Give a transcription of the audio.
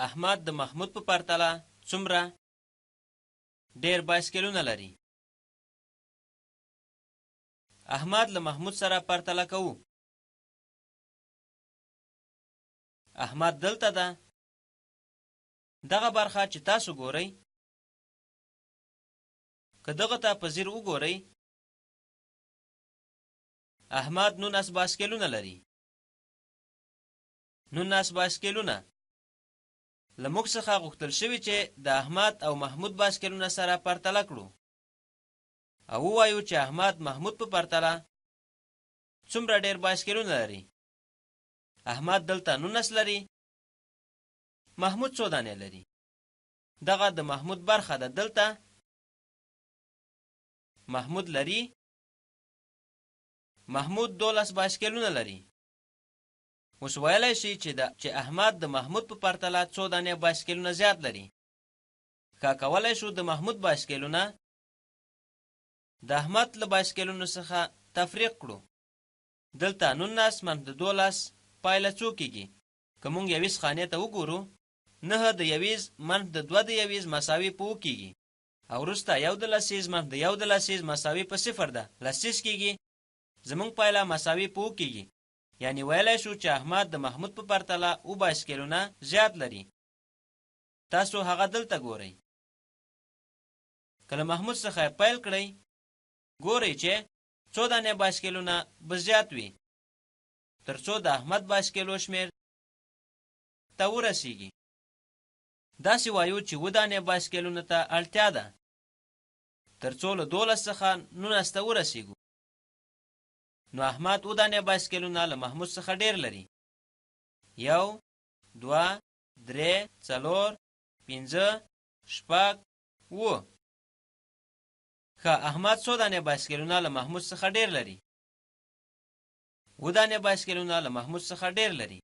احمد د محمود په پرتله څومره ډېر بایسکلونه لري؟ احمد له محمود سره پرتله کوو. احمد دلته ده. دغه برخه چې تاسو ګورئ، که دغه ته په ځیر وګورئ، احمد 19 بایسکلونه لري. 19 بایسکلونه. له موږ څخه غوښتل شوي چې د احمد او محمود بایسکلونه سره پرتله کړو او ووایو چې احمد محمود په پرتله څومره ډېر بایسکلونه لري. احمد دلته 19 لري، محمود څو دانې لري؟ دغه د محمود برخه ده. دلته محمود لري، محمود 12 بایسکلونه لري. اوس ویلی شي چې د چې احمد د محمود په پرتله څو دانې بایسکلونه زیات لري. ښه، کولی شو د محمود بایسکلونه د احمد له بایسکلونو څخه تفریق کړو. دلته 19 منف د 12 پایله څو کیږي؟ که موږ یویز خانې ته وګورو، 9 د یویز منف د 2 د یویز مساوي په 7 کیږي، او وروسته یو د لسیز منف د یو د لسیز مساوي په 0 ده لسیز کیږي. زموږ پایله مساوي په 7 کیږي. یعنی ویلی شو چې احمد د محمود په پرتله 7 بایسکلونه زیات لري. تاسو هغه دلته ګورئ. که له محمود څخه یې پیل کړئ، ګورئ چې څو دانې بایسکلونه به زیات وي تر څو د احمد بایسکلو شمېر ته ورسیږي. داسې وایو چې 7 دانې بایسکلونو ته اړتیا ده تر څو له 12 څخه 19 ته ورسیږو. نو احمد 7 دانې بایسکلونه له محمود څخه ډېر لري. 1، 2، 3، 4، 5، 6، 7. ښه، احمد څو دانې بایسکلونه له محمود څخه ډېر لري؟ 7 دانې بایسکلونه له محمود څخه ډېر لري.